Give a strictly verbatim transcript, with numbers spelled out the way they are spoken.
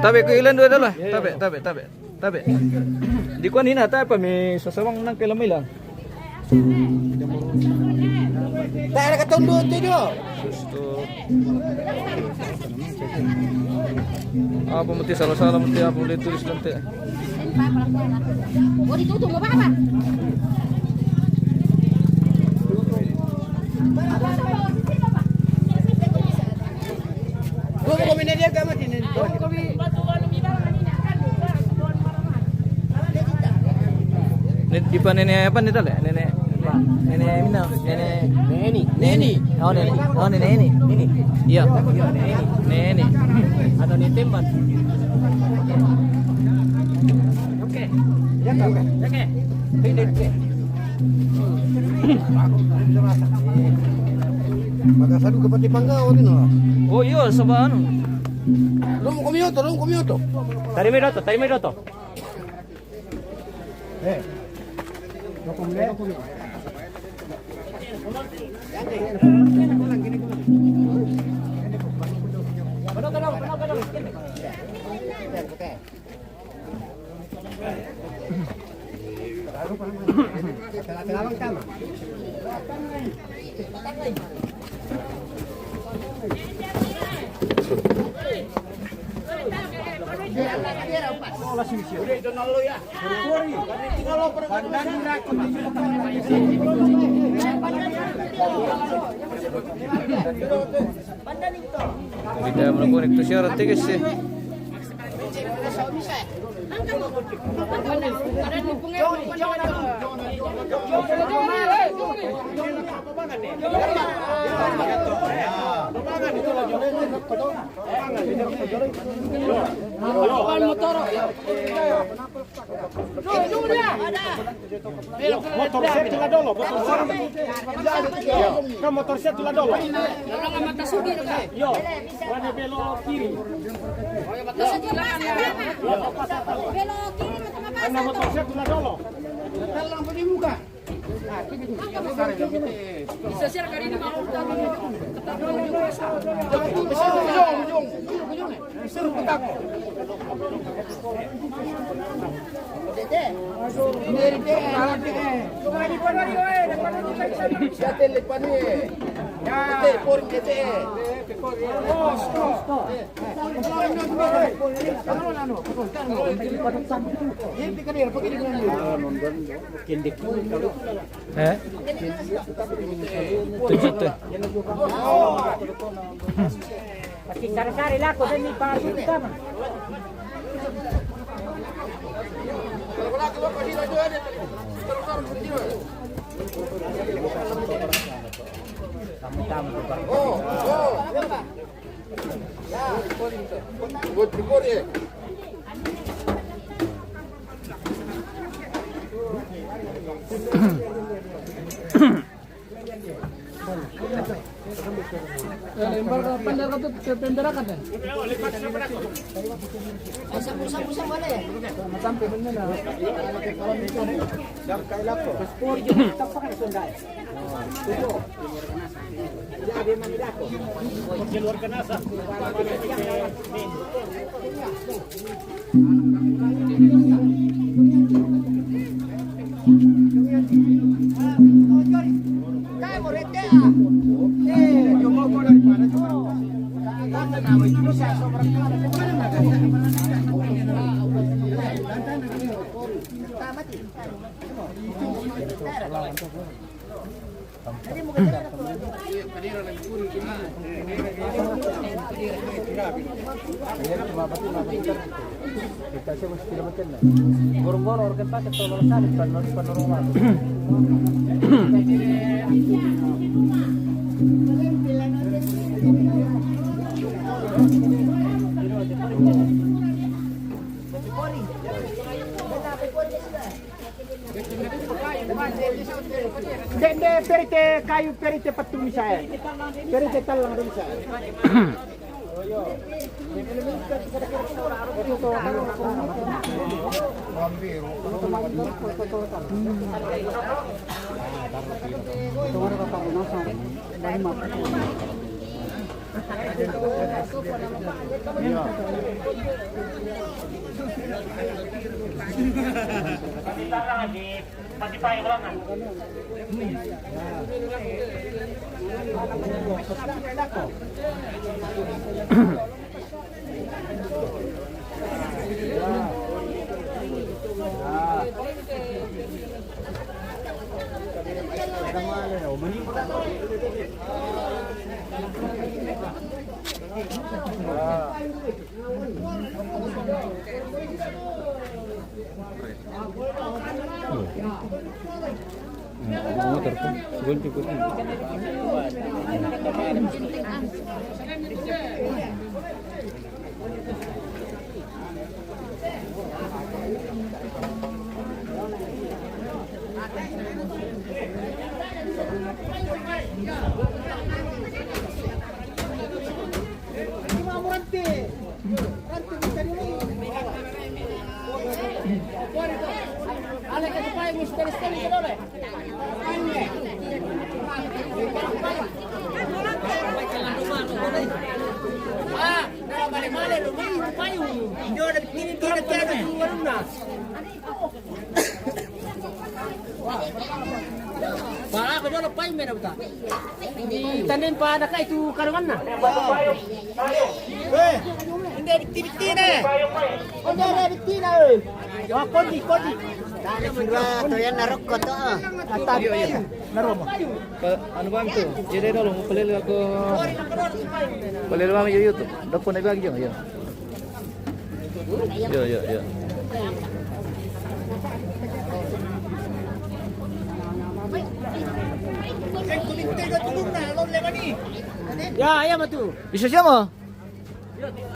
Tabe' ko' ilan duwe dolo. Tabe', tabe', tabe'. Tabe'. Di kuan ina tabe' mi sasawang nang kailan mi ilan. Tae' ka taun duwe tuju. Susto. Apa mesti salah-salah, mesti apa boleh tulis nanti. Oh, ditutup, mau apa? Gua mau kombinasi dia gak mati nih. Ni, ipa nene apa ni tale? Nene, nene mina, nene. Neni. Neni. Oh, nene. Oh, nene ini. Ini. Iya. Neni. Atau ni temban. Oke. Ya, oke. Oke. Ini, oke. Maka sadu ke pati pangga, oh, ini lah. Oh, iya, sebab anu. Dong, komioto, dong, komioto. Tadi mi doto, tadi mi doto. Tidak menunggu itu syarat tiga sih. Motor setu la dolo, motor setu. Kan motor setu la dolo. Yo, mana belok kiri. Belok kiri, mana motor setu la dolo. Eh? Tujuh tu. Pasti cari-cari laku dan ni pasu utama. Tamu-tamu tu, Pak. Goro-goro organ pakai tolong salit, penuh, penuh rumah. Dende perite kayu, perite patu misae. Perite talang misae. Ba, ako dolo pa yung meron ta. Tandem pa na kay tu karungan na. Eh, hindi, bikti-bikti na eh. Hindi na, bikti na eh. Yo, kondi, kondi. Dali, sura, to yan, narok ko to, ah. Atabi, narok mo. Pa, ano ba ito? Yun, ano, palil ako. Palil lang yung YouTube. Dako na ibag yun, yun. Yo, yo, yo. Ya, ya, matu. Bisa siya mo?